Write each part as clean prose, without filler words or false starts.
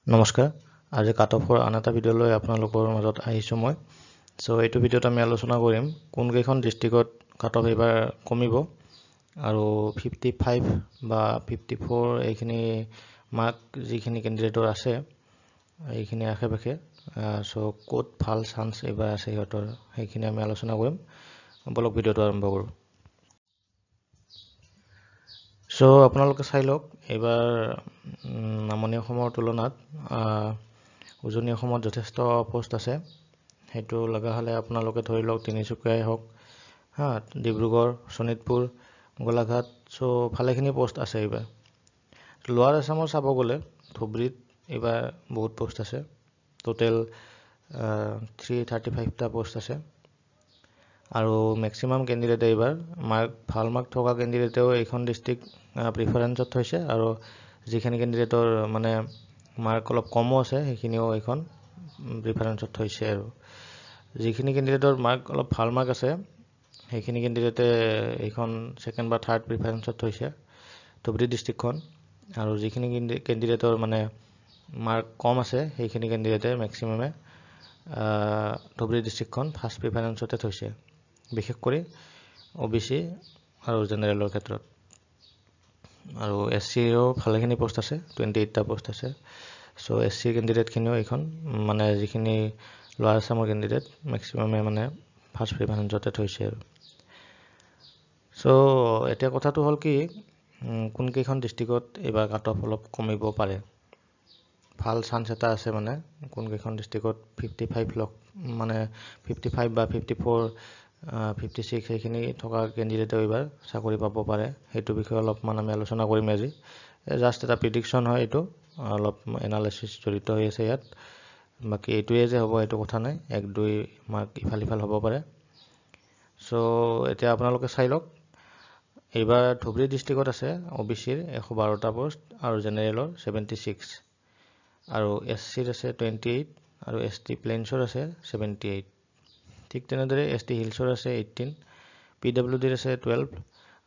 নমস্কাৰ, আজি কাট অফৰ আন এটা ভিডিঅ'লৈ আপোনালোকৰ মাজত আহিছোঁ মই। চ' এইটো ভিডিঅ'ত আমি আলোচনা কৰিম কোনকেইখন ডিষ্ট্ৰিক্টত কাট অফ এইবাৰ কমিব আৰু 55 বা 54 এইখিনি মাৰ্ক যিখিনি কেণ্ডিডেটৰ আছে এইখিনি আশে পাশে, চ' ক'ত ভাল চান্স এইবাৰ আছে সিহঁতৰ, সেইখিনি আমি আলোচনা কৰিম। বলক ভিডিঅ'টো আৰম্ভ কৰোঁ। চ' আপোনালোকে চাই লওক, এইবাৰ নামনি অসমৰ তুলনাত উজনি অসমত যথেষ্ট পষ্ট আছে। সেইটো লগা হ'লে আপোনালোকে ধৰি লওক তিনিচুকীয়াই হওক, হা, ডিব্ৰুগড়, শোণিতপুৰ, গোলাঘাট, চ' ভালেখিনি পষ্ট আছে এইবাৰ। লোৱাৰ আছামৰ চাব গ'লে ধুবুৰীত এইবাৰ বহুত পষ্ট আছে, টোটেল 335টা পষ্ট আছে। আৰু মেক্সিমাম কেণ্ডিডেটে এইবাৰ মাৰ্ক, ভাল মাৰ্ক থকা কেণ্ডিডেটেও এইখন ডিষ্ট্ৰিক্ট প্ৰিফাৰেঞ্চত থৈছে, আৰু যিখিনি কেণ্ডিডেটৰ মানে মাৰ্ক অলপ কমো আছে সেইখিনিও এইখন প্ৰিফাৰেঞ্চত থৈছে। আৰু যিখিনি কেণ্ডিডেটৰ মাৰ্ক অলপ ভাল মাৰ্ক আছে সেইখিনি কেণ্ডিডেটে এইখন ছেকেণ্ড বা থাৰ্ড প্ৰিফাৰেঞ্চত থৈছে ধুবুৰী ডিষ্ট্ৰিক্টখন। আৰু যিখিনি কেণ্ডিডেটৰ মানে মাৰ্ক কম আছে সেইখিনি কেণ্ডিডেটে মেক্সিমামে ধুবুৰী ডিষ্ট্ৰিক্টখন ফাৰ্ষ্ট প্ৰিফাৰেঞ্চতে থৈছে, বিশেষ কৰি অ' বি চি আৰু জেনেৰেলৰ ক্ষেত্ৰত। আৰু এছ চিৰো ভালেখিনি পষ্ট আছে, 28টা পষ্ট আছে। চ' এছ চিৰ কেণ্ডিডেটখিনিও এইখন মানে যিখিনি লোৱাৰ আছামৰ কেণ্ডিডেট মেক্সিমামে মানে ফাৰ্ষ্ট প্ৰিফাৰেঞ্চতে থৈছে। আৰু চ' এতিয়া কথাটো হ'ল কি, কোনকেইখন ডিষ্ট্ৰিক্টত এইবাৰ কাট অফ অলপ কমিব পাৰে, ভাল চান্স এটা আছে, মানে কোনকেইখন ডিষ্ট্ৰিক্টত 55 লগ মানে 55 বা 54, 56 সেইখিনি থকা কেণ্ডিডেটেও এইবাৰ চাকৰি পাব পাৰে, সেইটো বিষয়ে অলপমান আমি আলোচনা কৰিম আজি। জাষ্ট এটা প্ৰিডিকশ্যন হয় এইটো, অলপ এনালাইচিছ জড়িত হৈ আছে ইয়াত। বাকী এইটোৱে যে হ'ব এইটো কথা নাই, 1-2 মাৰ্ক ইফাল সিফাল হ'ব পাৰে। চ' এতিয়া আপোনালোকে চাই লওক, এইবাৰ ধুবুৰী ডিষ্ট্ৰিক্টত আছে অ' বি চিৰ 112টা পষ্ট আৰু জেনেৰেলৰ 76, আৰু এছ চিৰ আছে 28, আৰু এছ টি প্লেইনছৰ আছে 78। ঠিক তেনেদৰে এছ টি হিলছৰ আছে 18, পি ডাব্লিউ ডিৰ আছে 12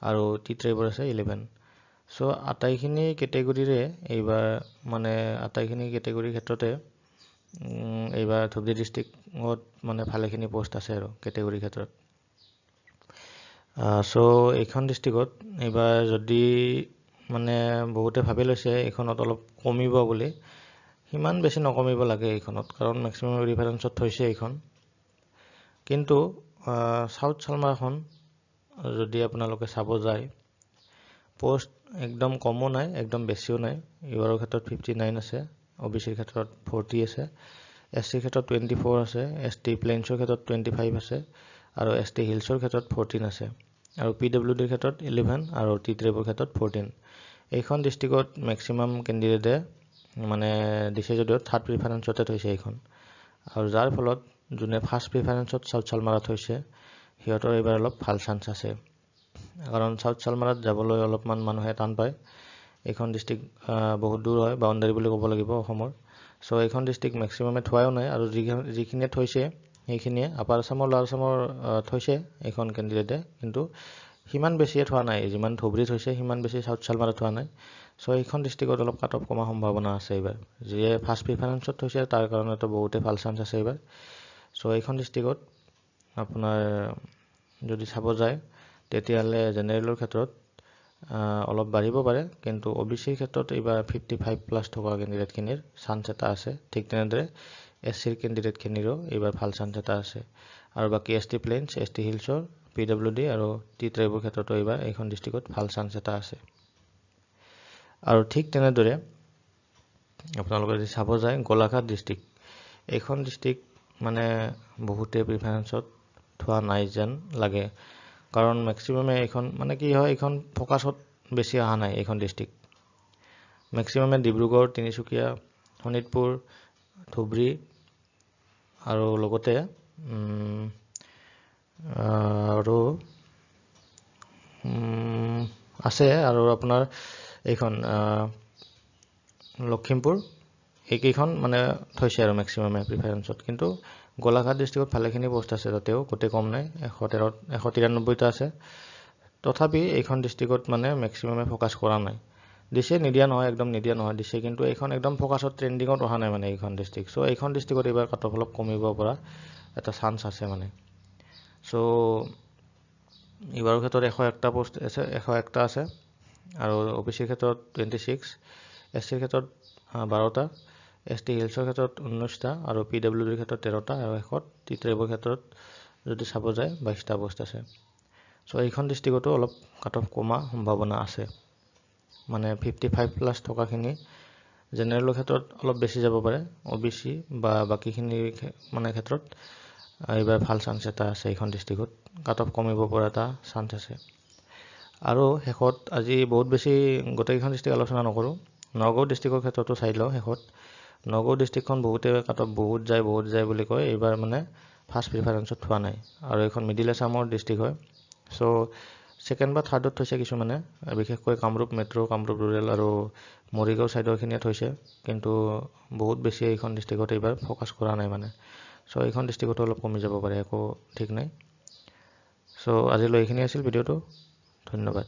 আৰু টি ট্ৰাইবৰ আছে 11। চ' আটাইখিনি কেটেগৰীৰে এইবাৰ মানে আটাইখিনি কেটেগৰীৰ ক্ষেত্ৰতে এইবাৰ ধুবুৰী ডিষ্ট্ৰিক্টত মানে ভালেখিনি পষ্ট আছে আৰু কেটেগৰীৰ ক্ষেত্ৰত। চ' এইখন ডিষ্ট্ৰিক্টত এইবাৰ যদি মানে বহুতে ভাবি লৈছে এইখনত অলপ কমিব বুলি, সিমান বেছি নকমিব লাগে এইখনত, কাৰণ মেক্সিমাম ৰিফাৰেঞ্চত থৈছে এইখন। কিন্তু চাউথ চালমাৰাখন যদি আপোনালোকে চাব যায়, পষ্ট একদম কমো নাই, একদম বেছিও নাই। ইউআৰৰ ক্ষেত্ৰত 59 আছে, অ' বি চিৰ ক্ষেত্ৰত 40 আছে, এছ চিৰ ক্ষেত্ৰত 24 আছে, এছ টি প্লেইনছৰ ক্ষেত্ৰত 25 আছে, আৰু এছ টি হিলছৰ ক্ষেত্ৰত 14 আছে, আৰু পি ডাব্লিউ ডিৰ ক্ষেত্ৰত 11 আৰু টি ট্ৰাইবৰ ক্ষেত্ৰত 14। এইখন ডিষ্ট্ৰিক্টত মেক্সিমাম কেণ্ডিডেটে মানে দিছে যদিও থাৰ্ড প্ৰিফাৰেঞ্চতে থৈছে এইখন, আৰু যাৰ ফলত যোনে ফাৰ্ষ্ট প্ৰিফাৰেঞ্চত চাউথ চালমাৰা থৈছে সিহঁতৰ এইবাৰ অলপ ভাল চান্স আছে, কাৰণ চাউথ চালমাৰাত যাবলৈ অলপমান মানুহে টান পায়। এইখন ডিষ্ট্ৰিক্ট বহুত দূৰ হয়, বাউণ্ডাৰী বুলি ক'ব লাগিব অসমৰ। চ' এইখন ডিষ্ট্ৰিক্ট মেক্সিমামে থোৱাও নাই, আৰু যিখিনিয়ে থৈছে সেইখিনিয়ে আপাৰ আছামৰ লোৱাৰ আছামৰ থৈছে এইখন কেণ্ডিডেটে, কিন্তু সিমান বেছিয়ে থোৱা নাই, যিমান ধুবুৰী থৈছে সিমান বেছি চাউথ চালমাৰা থোৱা নাই। চ' এইখন ডিষ্ট্ৰিক্টত অলপ কাট অফ কমাৰ সম্ভাৱনা আছে এইবাৰ। যিয়ে ফাৰ্ষ্ট প্ৰিফাৰেঞ্চত থৈছে তাৰ কাৰণেতো বহুতে ভাল চান্স আছে এইবাৰ। চ' এইখন ডিষ্ট্ৰিক্টত আপোনাৰ যদি চাব যায় তেতিয়াহ'লে জেনেৰেলৰ ক্ষেত্ৰত অলপ বাঢ়িব পাৰে, কিন্তু অ' বি চিৰ ক্ষেত্ৰত এইবাৰ 55 প্লাছ থকা কেণ্ডিডেটখিনিৰ চান্স এটা আছে। ঠিক তেনেদৰে এছ চিৰ কেণ্ডিডেটখিনিৰো এইবাৰ ভাল চান্স এটা আছে, আৰু বাকী S T plains, S T হিলছৰ, P W D আৰু টি ট্ৰাইবৰ ক্ষেত্ৰতো এইবাৰ এইখন ডিষ্ট্ৰিক্টত ভাল চান্স এটা আছে। আৰু ঠিক তেনেদৰে আপোনালোকে যদি চাব যায় গোলাঘাট ডিষ্ট্ৰিক্ট, এইখন ডিষ্ট্ৰিক্ট মানে বহুতে প্ৰিফাৰেঞ্চত থোৱা নাই যেন লাগে, কাৰণ মেক্সিমামে এইখন মানে কি হয়, এইখন ফ'কাছত বেছি অহা নাই এইখন ডিষ্ট্ৰিক্ট। মেক্সিমামে ডিব্ৰুগড়, তিনিচুকীয়া, শোণিতপুৰ, ধুবুৰী আৰু লগতে আৰু আছে আৰু আপোনাৰ এইখন লখিমপুৰ, এইকেইখন মানে থৈছে আৰু মেক্সিমামে প্ৰিফাৰেঞ্চত। কিন্তু গোলাঘাট ডিষ্ট্ৰিক্টত ভালেখিনি পষ্ট আছে, তাতেও গোটেই কম নাই, 113, 193টা আছে। তথাপি এইখন ডিষ্ট্ৰিক্টত মানে মেক্সিমামে ফ'কাছ কৰা নাই। দিছে, নিদিয়া নহয়, একদম নিদিয়া নহয়, দিছে, কিন্তু এইখন একদম ফ'কাছত ট্ৰেণ্ডিঙত অহা নাই মানে এইখন ডিষ্ট্ৰিক্ট। চ' এইখন ডিষ্ট্ৰিক্টত এইবাৰ কাট অফ অলপ কমিব পৰা এটা চান্স আছে মানে। চ' এইবাৰৰ ক্ষেত্ৰত 101টা পষ্ট আছে, 101টা আছে, আৰু অ' বি চিৰ ক্ষেত্ৰত 26, এছ চিৰ ক্ষেত্ৰত 12টা, এছ টি হিলছৰ ক্ষেত্ৰত 19টা আৰু পি ডাব্লিউ ডিৰ ক্ষেত্ৰত 13টা, আৰু শেষত টি ট্ৰাইবৰ ক্ষেত্ৰত যদি চাব যায় 22টা পষ্ট আছে। চ' এইখন ডিষ্ট্ৰিক্টতো অলপ কাট অফ কমা সম্ভাৱনা আছে, মানে 55 প্লাছ থকাখিনি জেনেৰেলৰ ক্ষেত্ৰত অলপ বেছি যাব পাৰে, অ' বি চি বা বাকীখিনিৰ মানে ক্ষেত্ৰত এইবাৰ ভাল চান্স এটা আছে, এইখন ডিষ্ট্ৰিক্টত কাট অফ কমিব পৰা এটা চান্স আছে। আৰু শেষত আজি বহুত বেছি গোটেইকেইখন ডিষ্ট্ৰিক্ট আলোচনা নকৰোঁ, নগাঁও ডিষ্ট্ৰিক্টৰ ক্ষেত্ৰতো চাই লওঁ। শেষত নগাঁও ডিষ্ট্ৰিক্টখন বহুতে কাট অফ বহুত যায়, বহুত যায় বুলি কয়, এইবাৰ মানে ফাৰ্ষ্ট প্ৰিফাৰেঞ্চত থোৱা নাই, আৰু এইখন মিডিল আছামৰ ডিষ্ট্ৰিক্ট হয়। চ' ছেকেণ্ড বা থাৰ্ডত থৈছে কিছুমানে, বিশেষকৈ কামৰূপ মেট্ৰ', কামৰূপ ৰুৰেল আৰু মৰিগাঁও ছাইডৰখিনিয়ে থৈছে, কিন্তু বহুত বেছি এইখন ডিষ্ট্ৰিক্টত এইবাৰ ফ'কাছ কৰা নাই মানে। চ' এইখন ডিষ্ট্ৰিক্টতো অলপ কমি যাব পাৰে, একো ঠিক নাই। চ' আজিলৈ এইখিনি আছিল ভিডিঅ'টো, ধন্যবাদ।